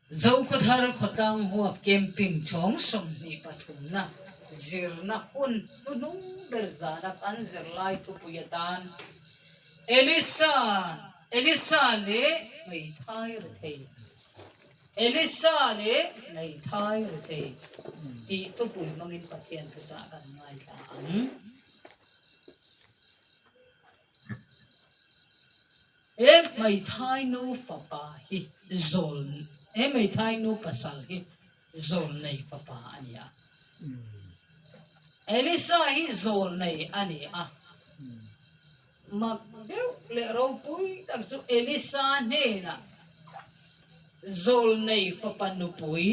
Zokhawthar khawtlang huap camping chhawng 23 na zirna hun hnuhnung ber zana kan zirlai thupui atan Elisa Elisa leh Hmeithai Rethei Elisa leh Hmeithai Rethei tih thupui hmangin Pathian thuchah kan ngaithla ang. He hmeithai nu fapa hi zawl he hmeithai nu pasal hi zawlnei fapa a ni a. Elisa hi zawlnei a ni a. Mak deuh leh ropui tak chu Elisa hnenah zawlnei fapa nupui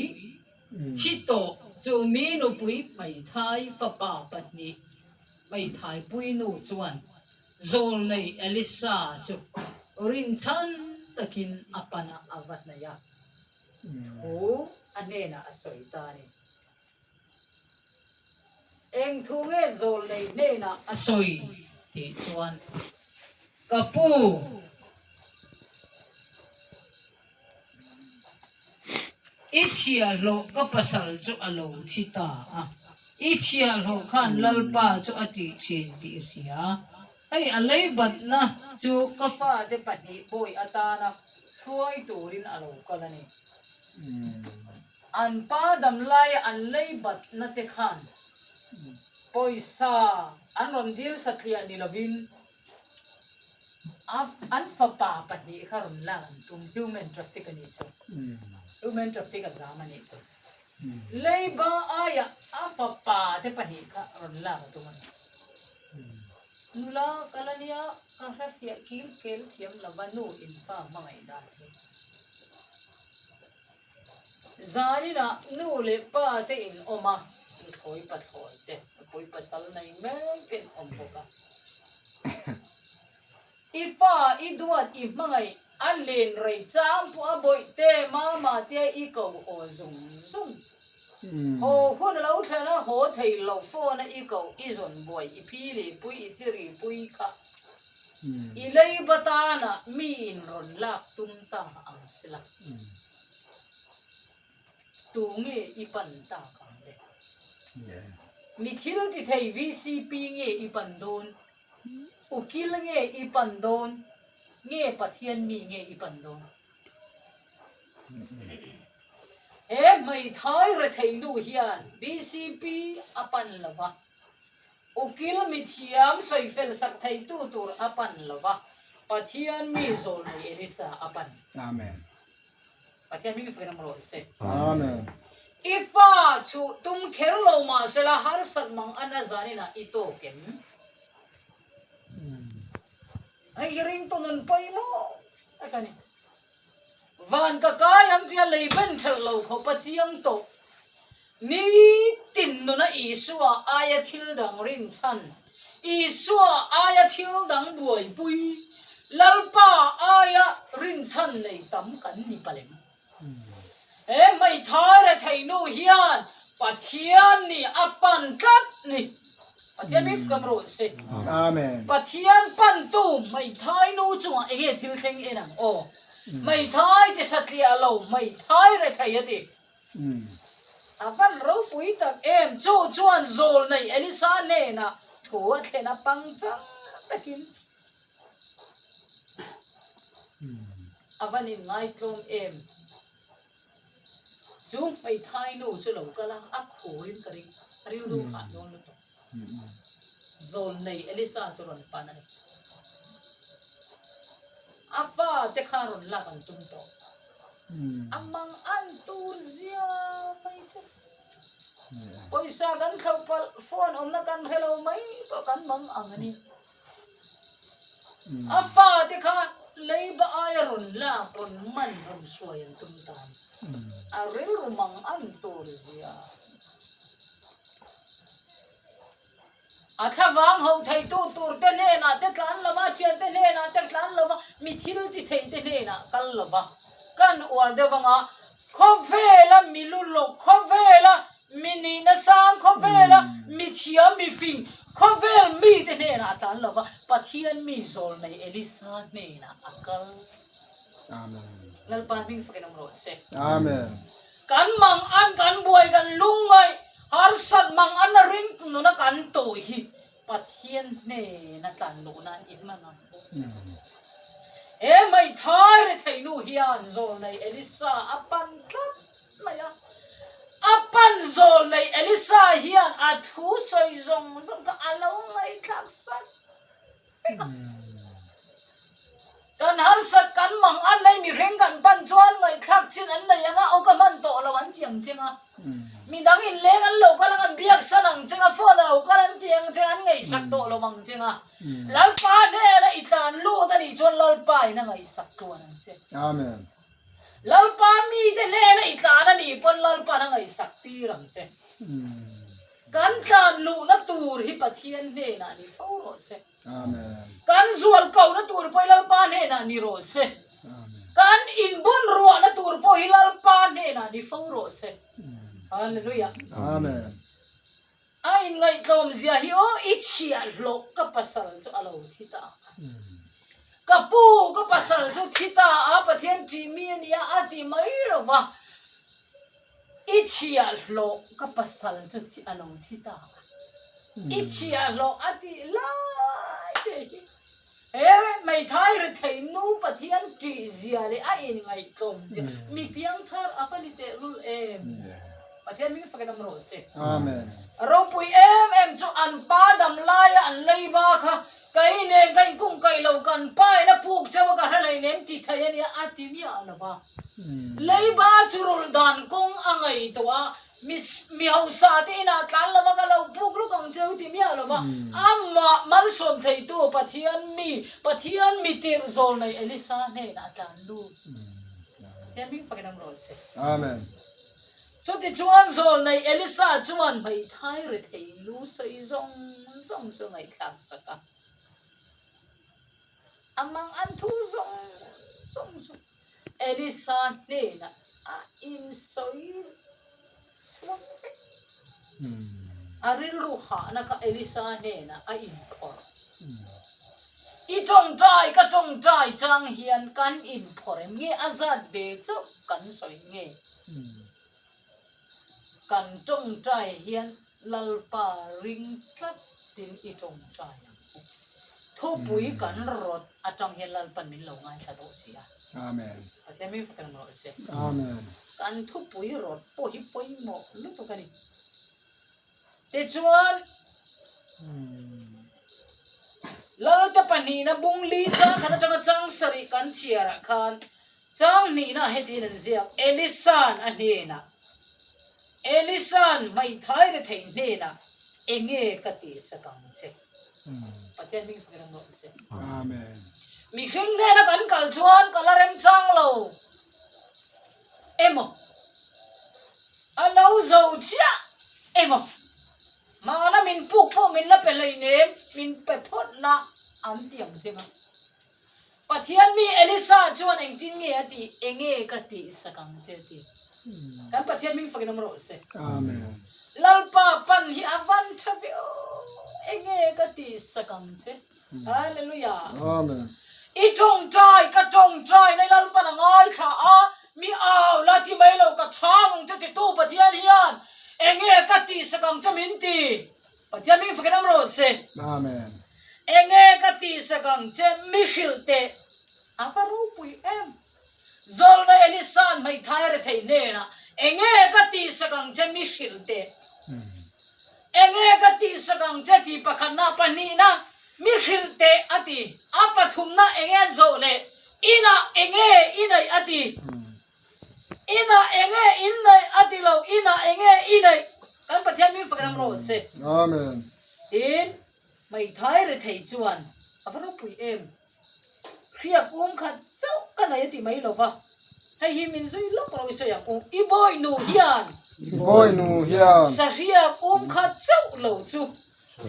Thi tawh chu mi nupui hmeithai fapa pahnih hmeithai puinu chuan zawlnei Elisa chu rinchhan takin a pana a va hnaih a, thu a hnenah a sawi ta a ni. Eng thu nge zawlnei hnenah a sawi tih chuan Ka pu! I chhiahhlawh ka pasal chu a lo thi ta a, i chhiahhlawh khan Lalpa chu a tih thin tih i hria. Hei a leibatna chu ka fate pahnih bawi atana hruai turin a lo kal a ni. An pa damlaia an leibatna te khan pawisa an rawn dil satliah ni lovin, An fapa pahnih kha rawn lak an tum, human traffic a nih chu. Human traffic a zam a nih chu. Leiba aiah a fapa te pahnih kha rawn lak a tum a ni. Nula kal a nia, ka hre fiah kil kel thiam lova nu in fa hmangaih dan hi. Zaninah nu leh pa te in awm a, nuthlawi pathlawi te. Nupui pasal nei mek in awm bawk a. I fa, i duat, i hmangaih, a len rei chang pawh a bawih te, mama tia i ko haw zung zung. Haw hun a lo thlen a, haw thei lo phone a i ko, i zawn buai, i phili pui, i chiri pui kha. I leiba tana mi in rawn lak tum ta ang sila. Tu nge i pan tak ang le? Mi thil ti thei vcp nge i pan dawn? Ukil nge i pan dawn? Nge Pathian mi nge i pan dawn? He hmeithai rethei nu hian vcp a pan lo va, ukil mithiam sawifel sak theitu tur a pan lo va, Pathian mi zawlnei Elisa a pan. Amen. Pathian hming fakin awm rawh se. Amen. I fa chu tum kher lo mahsela harsat mang a na zaninah i tawk em? Hei hi ringtu nun pawimawh tak a ni. Van ka kai ang tia lei ben ṭhelh lo khawp a chiang tawh. Nitin nuna Isua aia thil dang rinchhan, Isua aia thil dang buaipui, Lalpa aia rinchhan nei tam kan ni palem. He hmeithai rethei nu hian Pathian nih a pan tlat ni. Pathian mi fkam rawh se. Amen. Pathian pantu hmeithai nu chungah enge thil thleng en ang aw. Hmeithai ti satliah lo hmeithai rethei a ti. A van ropui tak em! Chu chuan zawlnei Elisa hnenah thu a thlen a pangchang takin a van inngaitlawm em! Chu hmeithai nu chu lo kal a, a khurin ka ring, a rilru hah dawn lutuk. Zawlnei Elisa chu rawn pan a ni. A fate kha rawn lak an tum tawh. A mang an tur zia mai chu. Pawisa kan thlauh palh, phone awmna kan hre lo mai pawh kan mang ang a ni. A fate kha leiba aia rawn lak, rawn man, rawn hruai an tum ta a ni. A rilru mang an tur zia. A thlavang ho theitu tur te hnenah te tlan lova, thiante hnenah te tlan lova, mi thil ti thei te hnenah kal lova kan uar deuh anga khawvela mi lu lawk, khawvela mi nihna sang, khawvela mi thiam, mi fing, khawvel mi te hnenah a tlan lova, Pathian mi zawlnei Elisa hnenah a kal. Amen. Lalpa hming fakin awm rawh se. Amen. Kan mang an kan buai kan lungngaih harsat mang an a ring nuna kan tawh hi Pathian hnena tlan luh nan i hman ang u. He hmeithai rethei nu hian zawlnei Elisa a pan tlat mai a. A pan zawlnei Elisa hian a thu sawi zawng zawng kha a lo ngaihthlak sak vek a. Kan harsat kan mang an nei mihring kan pan chuan ngaihthlak chin an nei ang a, aw ka hman tawh lo an ti ang cheng a. Midang inleng an lo kal ang an biak san ang cheng a, phone a lo kal an ti ang cheng a, an ngaihsak tawh lo ang cheng a. Lalpa hnena i tlan lut a nih chuan Lalpa in a ngaihsak tluan ang che. Amen. Lalpa mite hnena i tlan a nih pawn Lalpa'n a ngaihsak tir ang che. Kan tlan luhna tur hi Pathian hnenah ni fo rawh se. Amen. Kan zual kohna tur pawh hi Lalpa hnenah ni rawh se. Kan inbun ruahna tur pawh hi Lalpa hnenah ni fo rawh se. Hallelujah. Amen. A inngaihtlawm zia hi aw i chhiahhlawh ka pasal chu a lo thi ta a. Ka pu ka pasal chu thi ta a Pathian ṭih mi a nia a ti mai lo va, i chhiahhlawh ka pasal chu a lo thi ta a. I chhiahhlawh a tih lai te hi he hmeithai rethei nu Pathian ṭih zia leh a inngaihtlawm zia mi piangthar a va ni tehlul em? Pathian hming fakin awm rawh se. Amen. Ropui em em chu an pa dam laia an leiba kha kei nen ka inkung kaih lo kan pa in a puk chauh a ka hre hlei nem ti thei a nia a ti miah lo va. Leiba chu rulh dan kawng a ngaihtuah a, mi mi hausa te inah tlan lo va ka lo puk luk ang cheu ti miah lo va. Amah malsawm theitu Pathian mi Pathian mi tirh zawl nei Elisa hnenah a tlan lut. Pathian hming fakin awm rawh se. Amen. Chutichuan zawlnei Elisa chuan hmeithai rethei lu sawi zawng zawng chu ngaihthlak sak a. A mang an thu zawng zawng chu Elisa hnenah a insawi chhuak vek. A rilru hahna kha Elisa hnenah a inphawrh. I tawngtai ka tawngtai chang hian kan inphawrh em nge a zat ve chauh kan sawi nge? Kan tawngtai hian Lalpa ring tlatin i tawngtai ang u. Thupui kan rawt atang hian Lalpan min lo ngaithla tawh si a. Amen. Pathian min fak reng rawh se. Amen. Kan thupui rawt pawh hi pawimawh lutuk a ni. Tichuan. Lalte pahnihna bung li chang khat atanga chang sarih kan chhiarah khan chang hnihna hetiin an ziak, Elisa'n a hnenah, Elisa'n hmeithai rethei hnenah enge ka tihsak ang che? Pathian hming fakin awm rawh se. Amen. Mihring hnena kan kal chuan ka la remchang lo emaw, a lo zo chiah Emaw, mahna min puk pawh min la pe hleinem, min pe phawt la an ti ang cheng a. Pathian mi Elisa chuan engtin nge a tih, enge ka tihsak ang che a ti. Kan Pathian hming fakin awm rawh se. Amen. Lalpa pan hi a van tha ve aw, enge ka tihsak ang che. Hallelujah. Amen. I tawngtai, ka tawngtai na i Lalpan a ngaithla a, Mi au la ti mai lo ka chhang ang che titu Pathian hian enge ka tihsak ang che min ti? Pathian hming fakin awm rawh se. Amen. Enge ka tihsak ang che mi hrilh teh a va ropui em. Zawlna Elisa'n hmeithai rethei hnenah enge ka tihsak ang che mi hrilh teh. Enge ka tihsak ang che ti pakhatna pahnihna Mi hrilh teh a ti. A pathumna enge a zawh leh inah enge i neih a ti. Inah enge in neih a ti lo, inah enge i neih. Kan Pathian min fakin ram rawh se. Amen. Tin, hmeithai rethei chuan a va ropui em. Hriak um khat chauh ka nei a ti mai lo va, hei hi min zui lawk lo i sawi ang u. I bawinu hian. I bawinu hian. Sahriak um khat chauh lo chu.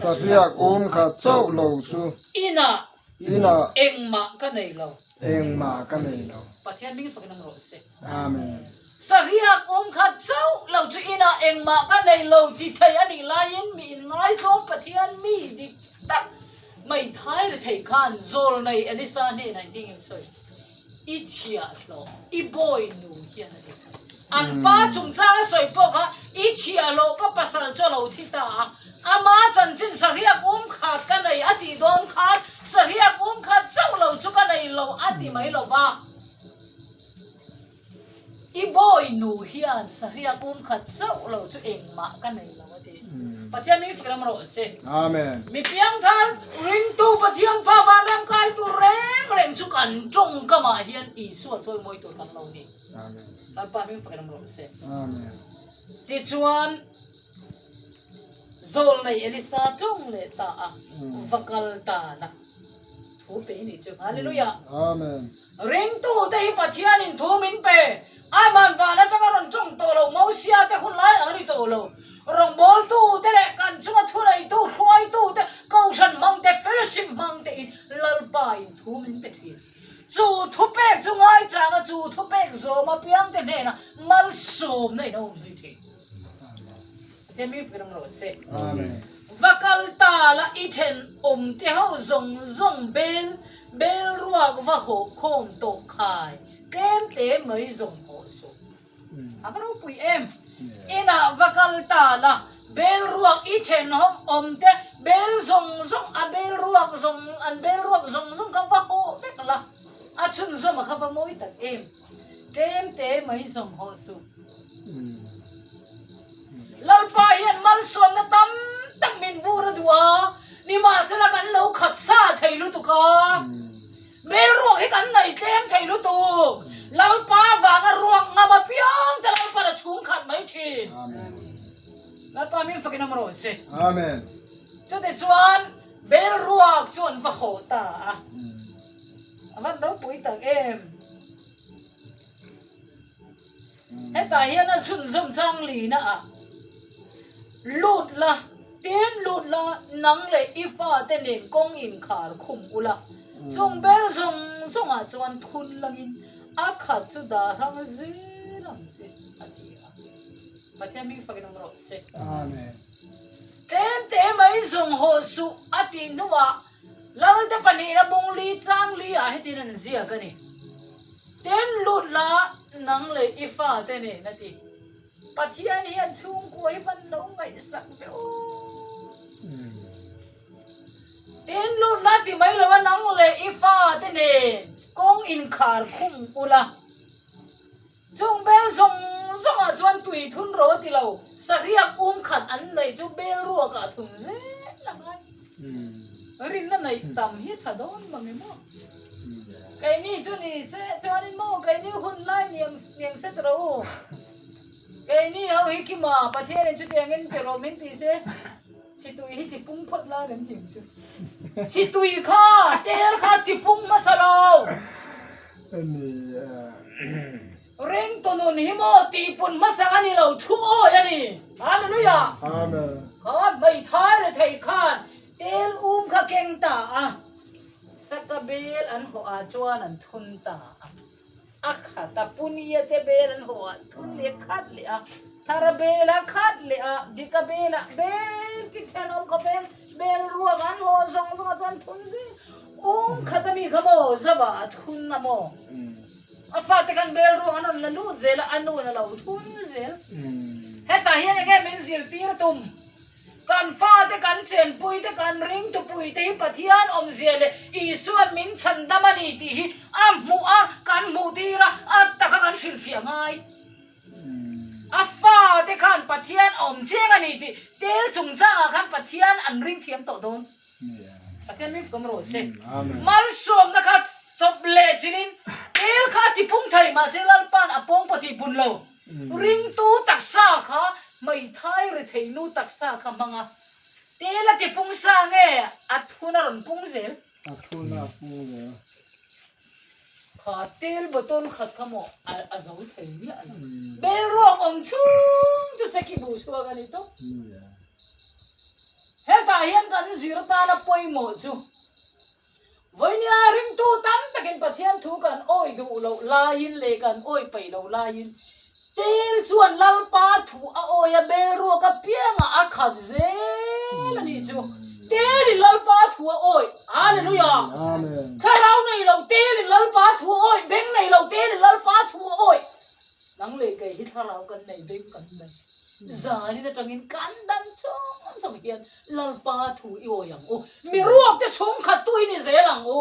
Sahriak um khat chauh lo chu. Inah. Inah. Engmah ka nei lo. Engmah ka nei lo. Pathian hming fakin awm rawh se. Amen. Sahriak um khat chauh lo chu inah engmah ka nei lo ti thei a nih laiin mi inngaithlawm Pathian mi dik tak Hmeithai rethei khan zawlnei Elisa hnenah engtin nge sawi? I chhiahhlawh. I bawi nu hian a ti. An pa chungchang a sawi pawh kha i chhiahloh ka pasal chu a lo thi ta a, ama chanchin sahriak um khat ka nei a tih dawn khan sahriak um khat chauh lo chu ka nei lo a ti mai lo va. I bawi nu hian sahriak um khat chauh lo chu engmah ka nei lo a ti. Pathian mi fak ram rawh se. Amen. Mi piangthar ringtu Pathian fa vanram kai tur reng reng chu kan tawngkamah hian Isua chawimawi tur kan lo ni. Amen. Lalpa hming fak ram rawh se. Amen. Tichuan Zawlnei Elisa tawng leh ta a va kal tan a thu pe ni chu. Hallelujah. Amen. Ringtute hi Pathianin thu min pe. Aman van atanga rawn tawng tawh lo Mosia te hun lai ang a ni tawh lo. Rawngbawltute leh kan chunga thuneitu hruaitute Kohhran hmangte fellowship hmangte in Lalpa in thu min pe thin. Chu thupek chu ngaichanga chu thupek zawm apiangte hnenah malsawmna in a awm zui thin. Pathian mi fak ram rawh se. Va kal ta la i then awm te ho zawng zawng bel bel ruak va hawh khawm tawh khai tlem te mai zawng hawh suh. A va ropui em! Inah va kal ta la bel ruak i then hawm awm te bel zawng zawng a bel ruak zawng an bel ruak zawng zawng kha va hawh vek la a chhunzawm a kha va mawi tak em! Tlem te mai zawng hawh suh. Lalpa hian malsawmna tam tak min vur a duh a, nimahsela kan lo khat sa thei lutuk a, hmel ruak hi kan nei tlem thei lutuk. Lalpa vanga ruak ngam apiang te Lalpan a chhung khat mai thin. Lalpa min fakin awm rawh se. Amen. Chutichuan bel ruak chu an va hawh ta a, a van ropui tak em. Hetah hian a chhunzawm chang lina ah lut la, tin lut la, nang leh i fate nen kawng inkhar khum ula, chung bel zawng zawngah chuan thun langin a khat chu dah hrang zel ang che, a ti a. Pathian hming fakin awm rawh se. Amen. Tlem te mai zawng hawh suh a tih hnuah Lalte pahnihna bung li chang li ah hetin an ziak a ni. Tin lut la nang leh i fate nen a ti. Pathian hian chhungkua hi van lo ngaihsak ve aw. Tin lut la ti mai lo a nang leh i fate nen kawng inkhar khum ula. Chung bel zawng zawngah chuan tui thun ro a ti lo, sahriak um khat an neih chu bel ruakah thun zel a ngai. Rinna neih tam hi tha dawn mang em aw? Keini chu ni se chuanin maw keini hun lai niang niang se tawh u. Keini ho hi kima Pathianin chutiangin ti rawh min ti se chitui hi ti pung phawt la kan ti ang chu. Chitui kha tel kha ti pung hmasa lo. Ringtu nun hi maw tihpun hmasa a ni lo, thu awi a ni. Hallelujah! Amen. Kha hmeithai rethei khan tel um kha keng ta a, saka bel an hawh ah chuan an thun ta a. A khat a, punia te bel an hawh ah thun leh khat leh a, thara bel a khat leh a, dika bel ah bel chi thenawm kha bel bel ruak an hawh zawng zawng ah chuan thun zui. Um khat a mi kha maw zava a thun a maw? A fate khan bel ruang an rawn la lut zel a, a nu in a lo thun zel. Hetah hian enge min zirtir tum? Kan fate, kan chenpui te, kan ringtupui te hi Pathian awmzia leh Isuan min chhandam a ni tih hi a hmuh a, kan hmuh tir a, a taka kan hrilhfiah ngai. A fate khan Pathian a awm chiang a ni tih tel chungchangah khan Pathian an ring thiam tawh dawn. Pathian min fawm rawh se. Malsawmna kha chawp leh chinin tel kha a tipung thei mahse Lalpa'n a pawng pawh tih pun lo. Ringtu taksa kha hmeithai rethei nu taksa kha hmang a, tel a tipung sa nge a thun a rawn pung zel? A thun a pung zel. Kha tel bottle khat kha maw a zo thei miah lo. Bel ruak awm chhung chu seki bu chhuak a ni tawp. Hetah hian kan zir tana pawimawh chu vawinia ringtu tam takin Pathian thu kan awi duh loh laiin leh kan awi peih loh laiin tel chuan Lalpa thu a awi a bel ruak apiangah a khat zel a nih chu. Telin Lalpa thu a awih. Hallelujah! Amen. Thlarau nei lo telin Lalpa thu a awih, beng nei lo telin Lalpa thu a awih. Nang leh kei hi thlarau kan nei, beng kan nei. Zanin atangin kan dam chhung zawng hian Lalpa thu i awih ang u. Mi ruak te chhungkhat tu hi ni zel ang u.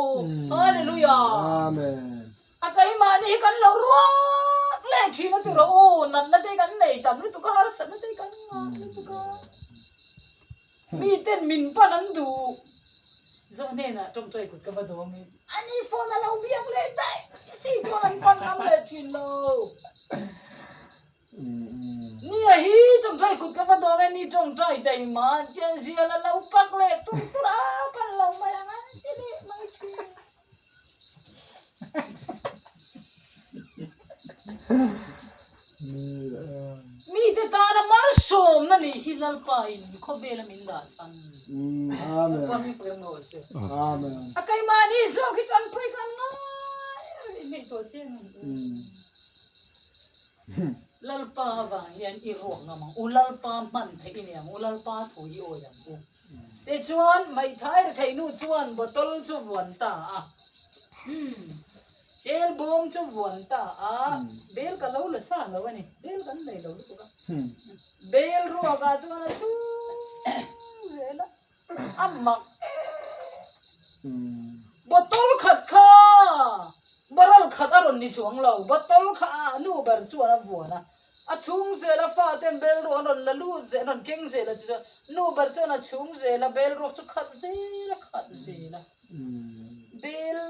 Hallelujah! Amen. A keimahni hi kan lo ruak leh thin a ti rawh u. Natna te kan nei tam lutuk a, harsatna te kan ngah lutuk a. Miten min pan an duh. Zawh hnenah tawngtai kut ka va dawm i, ani phone a lo biak leh daih si chuan an pan ngam leh thin lo. Nia hi tawngtai kut ka va dawm e, ni tawngtai daima tiang zial a lo pak leh tur tur a pan lo mai ang an ti leh mai thin. Mite tana malsawmna nih hi Lalpa in khawvela min dah chhan. Lalpa mi pawh emaw se. A keimahni zawk hi chu an pui kan ngai in ngaihtuah chiang ang u. Lalpa avang hian i ruak ngam ang u, Lalpa hman theih i ni ang u, Lalpa thu i awi ang u. Tichuan Maithai retheihnu chuan bottle chu vuan ta a. Tel bawm chu vuan ta a, bel ka lo la sa lo a ni, bel kan nei lo lutuk a. Bel ruakah chuan a chhung zel a, a mak em. Bottle khat kha barrel khat a rawn ni chuang lo, bottle kha a nu ber chuan a vuan a, a chhung zel a faten bel ruak an rawn la lut zel, an rawn keng zel a, tichuan nu ber chuan a chhung zel a, bel ruak chu khat zel a khat zel a. Bel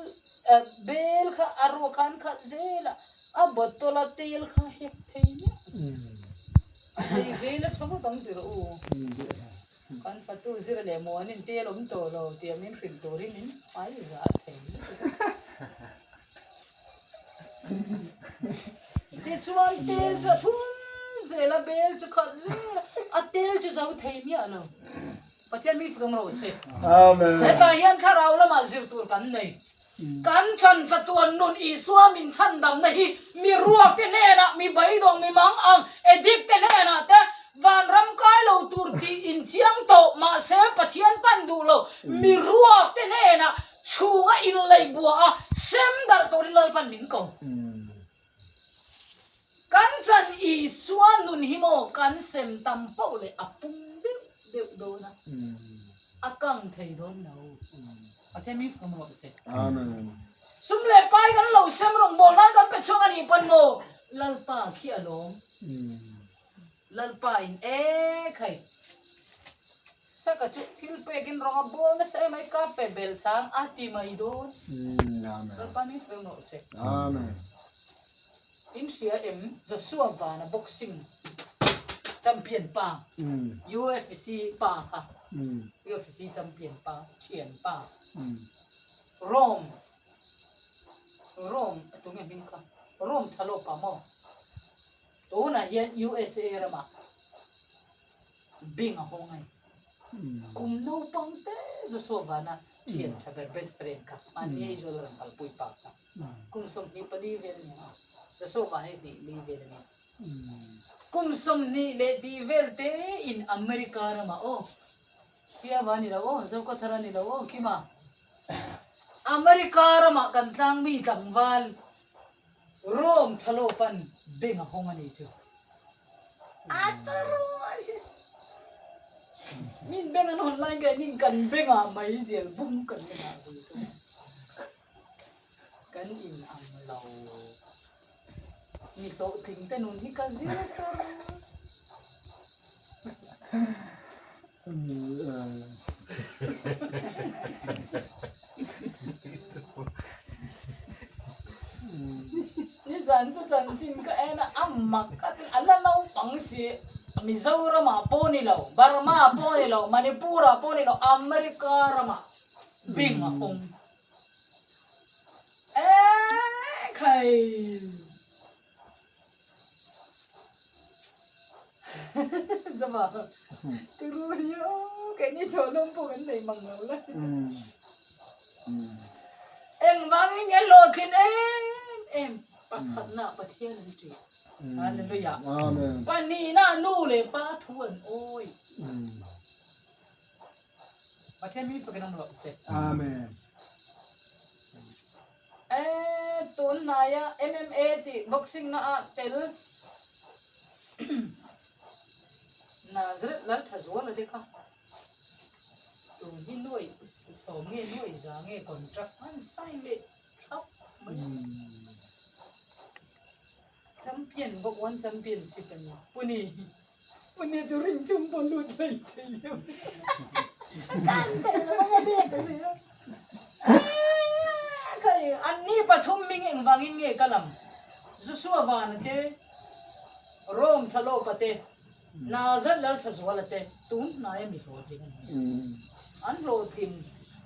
bel kha a ruak khan khat zel a, a bottle a tel kha hek thei miah a thei vel a tha ngawt ang ti rawh u. Kan fatu zir leh muanin tel awm tawh lo tia min hrilh turin min hmai zah thei lutuk a. Tichuan tel chu a thum zel a, bel chu khat zel a, a tel chu zo thei miah lo. Pathian mi fak rawh se. Amen. Hetah hian thlarau lamah zir tur kan nei. Kan chan chatuan nun Isua min chhandamna hi mi ruak te hnenah, mi beidawng, mi mang ang, addict te hnenah te vanram kai lo tur tih inchiang tawh mahse Pathian pan duh lo mi ruak te hnenah chhunga inleih buah a sem darh turin Lalpan min ko. Kan chan Isua nun hi maw kan sem tam poh leh a pung deuh deuh dawn a, a kang thei dawn lo. Pathian mi fam rawh se. Amen. Sum leh pai kan lo sem rawngbâwl nan kan pe chhuak a nih pawn maw Lalpa khi a lawm. Lalpa in e khai. Saka chu thil pekin rawng a bawl nasa em ai ka pe bel chang a ti mai dawn. Lalpa min fel rawh se. Amen. In hria em Joshua vana boxing champion pa UFC pa kha UFC champion pa thian pa Rome Rome tunge hming kha Rome thalo pa maw tunah hian USA ramah Bing a hawng a ni. Kum naupang te Joshua vana thian tha ber best friend kha mahni Aizawl a rawn kalpui pa kha kum 24 vel a ni ang a, Joshua vana hi hnih li vel a ni a. Kum 20 leh tih vel te in America ramah aw Kiava a ni lo aw, Zokathar a ni lo aw Kima America ramah kan tlangmi tlangval Rome Thalopan beng a hawng a ni chu. A tarawl hi min beng an hawn lai nge nin kan bengah mai zel bum kan la dah ve thung a, kan in ang lo. Mi hlawhtling te nun hi ka zir char. Nizan chu chanchin ka en a, a mak a ti, a la naupang si, Mizoramah pawh ni lo, Burma pawh ni lo, Manipurah pawh ni lo, America ramah bing a awm. Eee khai! Zama turu hi aw keini thawhlawm pawh kan nei mang lo la. Engvangin nge hlawhtlin em em pakhatna Pathian an ṭih. Hallelujah. Pahnihna nu leh pa thu an awi. Pathian mi fakin awm rawh se. Amen. E tun hnaia MMA tih boxing na ah tel Nazareth Lalthazuala te kha tun hi nuai sawm nge nuai za nge contract an sign leh thlap mai a. Champion bawk one championship a ni. Pune hi Pune chu ring chung pawh lut hlei thei lo. Kan thei lo ang a dek a nia. Khai an ni pathum hming engvangin nge ka lam? Joshua Vana te, Rome Thlalopa te, Nazareth Lalthazuala te tun hnaia mi hlawhtling a ni. An hlawhtlin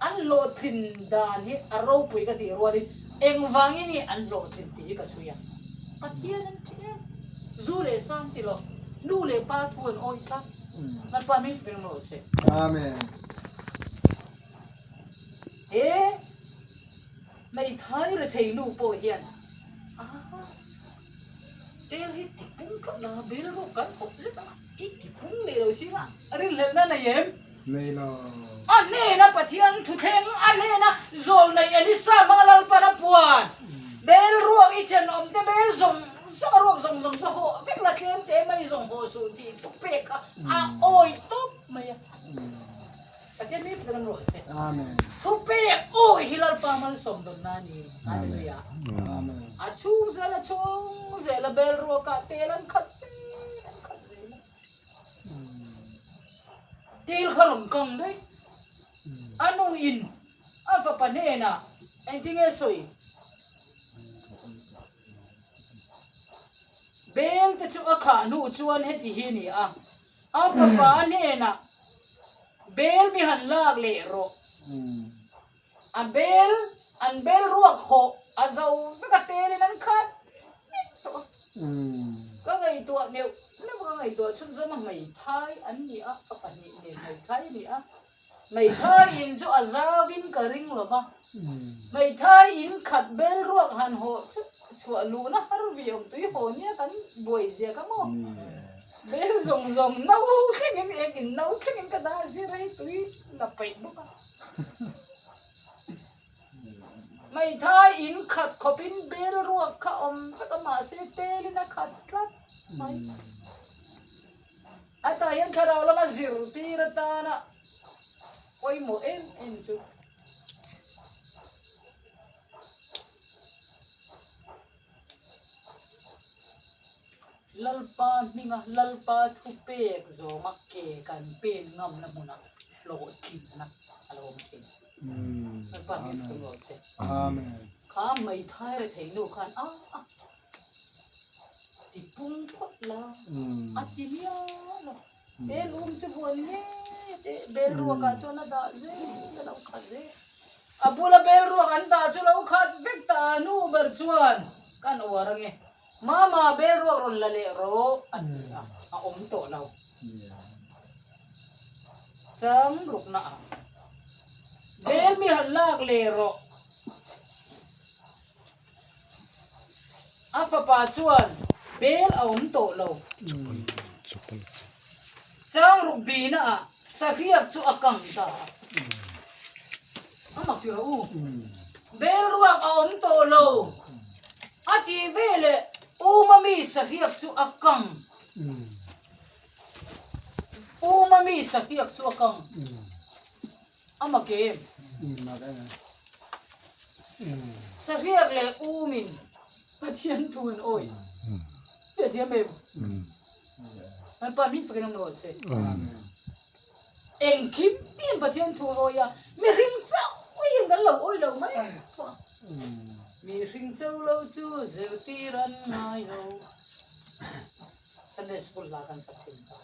an hlawhtlin dan hi a ropui ka tih rualin engvangin nge an hlawhtlin tih hi ka chhui a. Pathian an ṭhi em? Zu leh sang ti lo, nu leh pa thu an awih tlat. Lalpa min hrilh rawh se. Amen. He hmeithai rethei nu pawh hian a tel hi tipung tlat la, bel rawh kan hawp zet ang a, i tipung leh lo sin a, rinhlelhna nei em? Nei lo. A hnena Pathian thuthleng, a hnena zawlnei Elisa hmanga Lalpan a puan, bel ruak i thenawm te bel zawng zawng a ruak zawng zawng chu hawh vek la tlem te mai zawng haw suh tih thupek kha a awi tawp mai a. Pathian mi fak ram rawh se. Amen. Thupek awi hi Lalpa malsawm dawnna a ni. Hallelujah. Amen. A chhung zel a chhung zel a bel ruakah tel an khat zel an khat zel a. Tel kha rawn kang daih. A nu in a fapa hnenah engtinge sawi? Bel te chu a khah hnu chuan heti hi a ni a. A fapa hnenah, Bel mi han lak leh rawh. A bel, an bel ruak hawh a zo vek a telin an khat vek tawh a. Ka ngaihtuah neuh neuh a, ka ngaihtuah chhunzawm a, hmeithai an ni a, fapa hnih nen hmeithai a ni a. Hmeithai in chu a zauin ka ring lo va, hmeithai in khat bel ruak han hawh chu chhuah luhna har ve awm tui haw nia kan buai zia ka maw? Bel zawng zawng no thlengin ek in no thlengin ka dah zir hei tui la peih bawk a. Hmeithai in khat khawpin bel ruak kha awm vek a mahse telin a khat tlat mai. Hetah hian thlarau lama zirtir atana pawimawh em em chu Lalpa hminga Lalpa thupek zawnga ke kan pen ngamna hmunah hlawhtlinna a lo awm thin. Lalpa hming thung rawh se. Kha hmeithai rethei nu khan a a. Ti pung phawt la, a ti miau lo. He lum chu buan ngei teh bel ruakah chuan a dah zel a lo khat zel. A bula bel ruak an dah chu lo khat vek ta a nu ber chuan kan uar ange. Mama bel ruak rawn la leh rawh a ti a, a awm tawh lo. Chang rukna ah bel mi han lak leh rawh. A fapa chuan bel a awm tawh lo. Chang ruk bina ah sahriak chu a kang ta a. A mak ti rawh u. Bel ruak a awm tawh lo. A tih veleh U Mami sahriak chu a kang. U Mami sahriak chu a kang. A mak em? Sahriak leh umin Pathian thu an awi. Hriat thiam em? Lalpa min fakin awm rawh se. Engkim pian Pathian thu an awi a, mihring chauhin kan lo awi lo mai pawh a. Mihring chauh lo chu zirtir an ngai lo. Sunday school hla kan sak thin kha.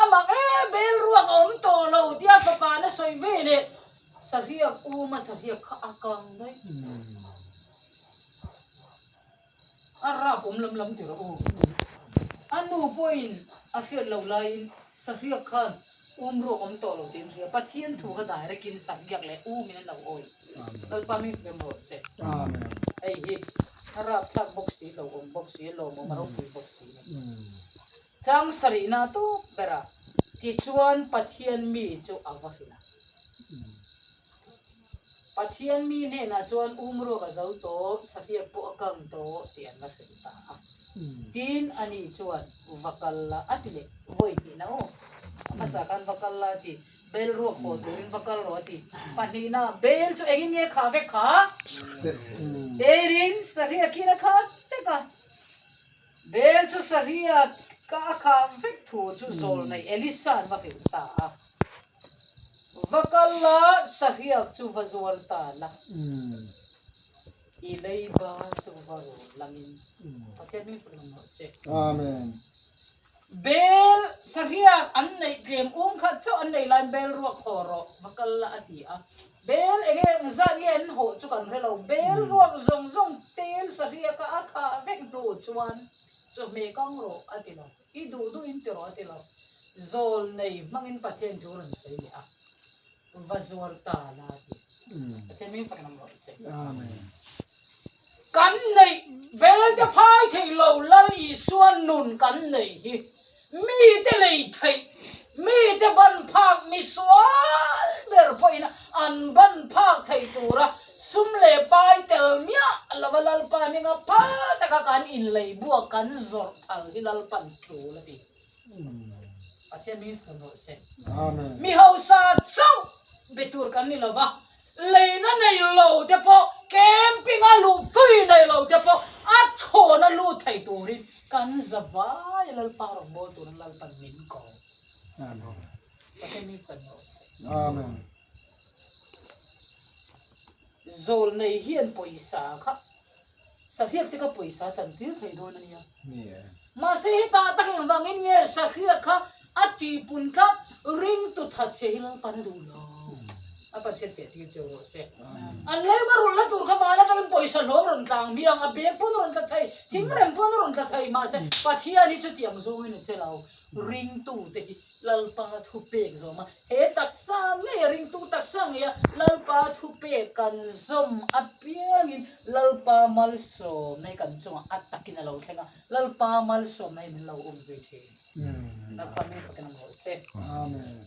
Amah e bel ruak a awm tawh lo tia fapa na sawi ve leh sahriak um a sahriak kha a kang daih. A rap awm lam lam ti rawh u. A nu pawhin a hriat loh laiin sahriak khan um ruak awm tawh lo tiin hria. Pathian thu kha direct in sahriak leh um in an lo awi. Lalpa mi hmem rawh se. Hei hi a rapthlak bawk si lo awm bawk si a lawmawm a ropui bawk si. Chang sarihna tawp berah. Tichuan Pathian mi chu a va hrilh a. Pathian mi hnenah chuan umruak a zo tawh, sahriak pawh a kang tawh tih an va hrilh ta a. Tin, ani chuan va kal la a ti leh vawi hnihna aw. A hmasa khan va kal la a ti, bel ruak haw turin va kal rawh a ti. Pahnihna, bel chu engin nge khah vek kha? Belin sahriakin a khah vek a. Bel chu sahriak Ka a khah vek thu chu zawlnei Elisa an va hrilh ta a. Va kal la, sahriak chu va zuar ta la. I leiba chu va rul langin Pathian hming pawhin awm rawh se. Amen. Bel sahriak an neih tlem um khat chauh an nei laiin bel ruak haw rawh, va kal la a ti a. Bel enge engzat nge an hawh chu kan hre lo. Bel ruak zawng zawng tel sahriaka a khah vek hnu chuan chawhmeh kang rawh a ti lo. I duh duh in ti rawh a ti lo. Zawl nei hmangin Pathian thu rawn sawi leh a, va zuar ta la a ti. Pathian hming fakin awm rawh se. Amen. Kan neih bel te phai thei lo Lal Isua nun kan nei hi mite lei theih Mite ban phak mi sual ber pawhin an ban phak thei tura sum leh pai tel miah lova Lalpa hminga phal taka kan inlei buak kan zawrh phal hi Lalpan tul a ti. Pathian hming fun rawh se. Mi hausa chauh be tur kan ni lova, leina nei lo te pawh camping-a luh fui nei lo te pawh a chhawna lut thei turin Kan zavai Lalpa rawngbâwl tûrin Lalpan min ko. Amen. Pathian mi kan rawh se. Amen. Zawlnei hian pawisa kha sahriak te kha pawisa chantir thei dawn a nia. Mahse hetah tak engvangin nge sahriak kha a tihpun tlat ringtu thatchhe hi Lalpan a duh lo. A Pathian fiah tir cheu rawh se. An leiba rulhna tur kha van atangin pawisa hlawm rawn tlang hmiang, a bag pawn a rawn tla thei, thingrem pawn a rawn tla thei, mahse Pathian hi chutiang zawngin a che lo. Ringtute hi Lalpa thupek zawm a, he taksa ngeia ringtu taksa ngeia Lalpa thupek kan zawm apiangin Lalpa malsawmna hi kan chungah a takin a lo thleng a, Lalpa malsawmna hi min lo um zui thin. Lalpa hming fakin awm rawh se. Amen.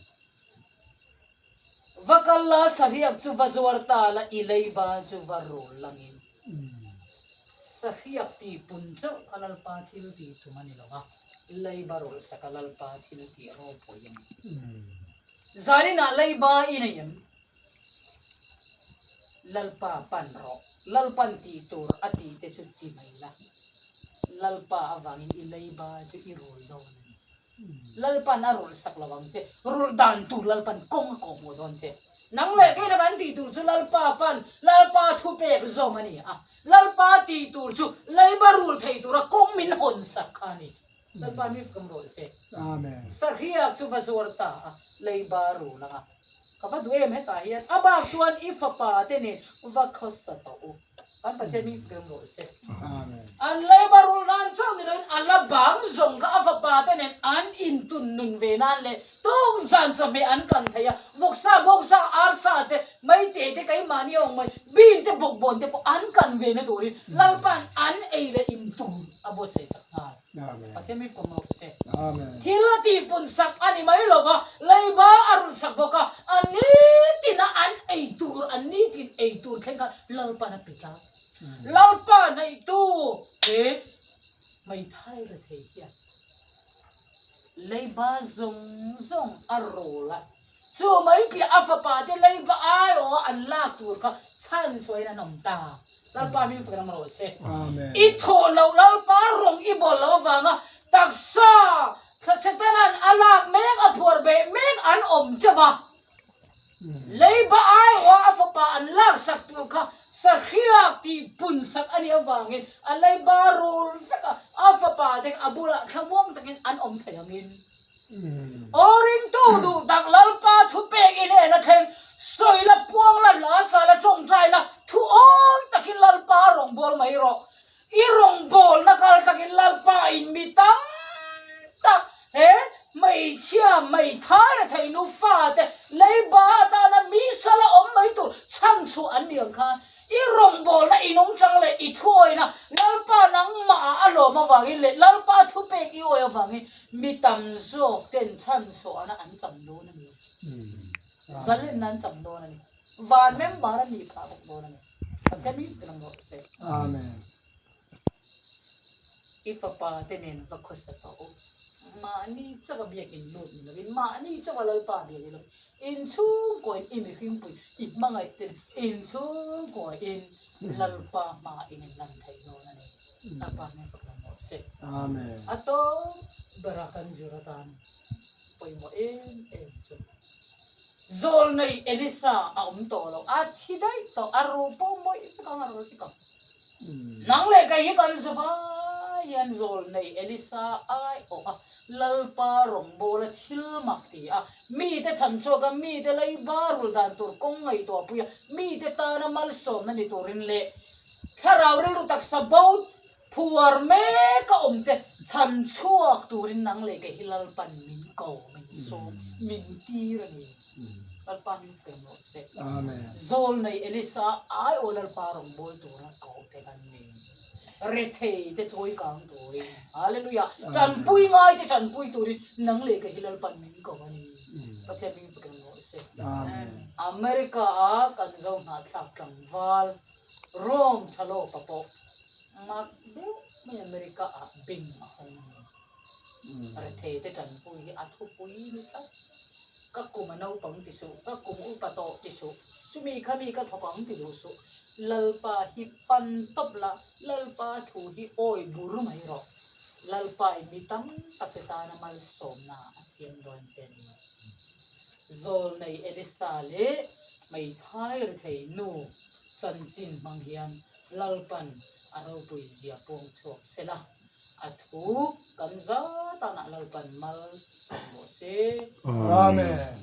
Va kal la, sahriak chu va zuar ta la, i leiba chu va rul langin. Sahriak tih pun chauh kha Lalpa thil tih tum a ni lo va, leiba rul saka Lalpa thil tih ropui a ni. Zaninah leiba i nei em? Lalpa pan rawh, Lalpan tih tur a tih te chu ti mai la, Lalpa avangin i leiba chu i rul dawn a ni. Lalpan a rulh sak lo ang che, rulh dan tur Lalpan kawng a kawhhmuh dawn che. Nang leh keina kan tih tur chu Lalpa pan, Lalpa thupek zawm a ni a. Lalpa tih tur chu leiba rul thei tura kawng min hawn sak kha a ni. Lalpa mi fkam rawh se. Amen. Sahriak chu va zuar ta a, leiba rul anga. Ka va duh em hetah hian a bak chuan i fapa te nen va khawsa tawh u. Kan Pathian mi fkam rawh se. Amen. An leiba rul nan chauh ni loin a la bang zawng kha a fapa te nen an intun nun ve nan leh tuk zan chawhmeh an kan thei a, vawksa, bawksa, arsa te, maite te, keimahni a awm mai, bean te, bawkbawn te pawh an kan ve na turin Lalpa'n an ei leh in tur a buatsaih sak nghal. Pathian mi fawm rawh se. Thil a tihpun sak a ni mai lo va, leiba a rulh sak bawk a, a nitina an ei tur, an nitin ei tur thleng khan Lalpa'n a pe tlat. Lalpa neihtu he hmeithai rethei hian leiba zawng zawng a rawl a, chu mai piah a fapa te leiba aiawha an lak tur kha chhan chhuahin an awm ta. Lalpa hming fakin awm rawh se. I thawh loh Lalpa rawng i bawl loh avanga taksa Setana'n a lak mek a phuar beh mek an awm teuh a. Leiba aiawha a fapa an laksak tur kha sahriak tih punsak a nih avangin a leiba rul vek a, a fapa te kha a bulah thlamuang takin an awm thei angin. Aw ringtu duh tak Lalpa thupek i hnen a thleng, sawi la, puang la, hla sa la, tawngtai la, thu awi takin Lalpa a rawngbâwl mai rawh. I rawngbawlna kal takin Lalpa in mi tam tak he hmeichhia hmeithai rethei nufa te leiba atana mi sala awm mai tur chhanchhuah an ni ang khan i rawngbawlna i nungchang leh i thuawina Lalpa nangmah ah a lawm avangin leh Lalpa thupek i. i awi avangin mi tam zawk ten chhanchhuahna an chang dawn a ni. Zalenna an chang dawn a ni. Van member a nih phah bawk dawn a ni. Pathian mi tel ang rawh se. Amen. I fapa te nen va khawsa tawh u. Mahni chauha biakin lut ni lovin, mahni chauha Lalpa bia ni lovin, inchhungkawiin i mihringpui i hmangaih te nen inchhungkawiin Lalpa hma in inlan thei dawn a ni. Lalpa hming fak lang rawh se. Amen. A tawp bera kan zir atan pawimawh em em chu Zawlnei Elisa a awm tawh lo, a thi daih tawh, a ru pawh mawih vek ang, a ru vek ang. Nang leh kei hi kan zu vai hian Zawlnei Elisa aiawh a Lalpa rawngbawla thil mak ti a, mite chhanchhuak a, mite leiba rul dan tur kawng ngaihtuahpui a, mite tana malsawmna ni turin leh thlarau rilru taksa bo Phuar mek a awm te chhan chhuak turin nang leh kei hi Lalpan min ko, min sawm, min tir a ni. Lalpa min fem rawh se. Zawlnei Elisa aiawh Lalpa rawngbâwl tura ko te kan ni. Rethei te chawi kang turin, Hallelujah, tanpui ngai te tanpui turin nang leh kei hi Lalpan min ko a ni. Pathian min fem rawh se. America a kan zo hnahthlak tlangval. Rome thalawpa pawh mak deuh mai America ah bing a hawng a ni. Rethei te tanpui hi a thupui ni tlat. Ka kum a naupang ti suh, ka kum upa tawh ti suh, chumi kha mi ka thawk ang ti duh suh. Lalpa hi pan tawp la, Lalpa thu hi awi bur mai rawh. Lalpa in mi tam tak te tana malsawmna a siam dawn che a ni. Zawlnei Elisa leh hmeithai rethei nu chanchin hmang hian Lalpan a ropui zia puang chhuak se la, a thu kan za tanah Lalpan mal sawm rawh se. Amen.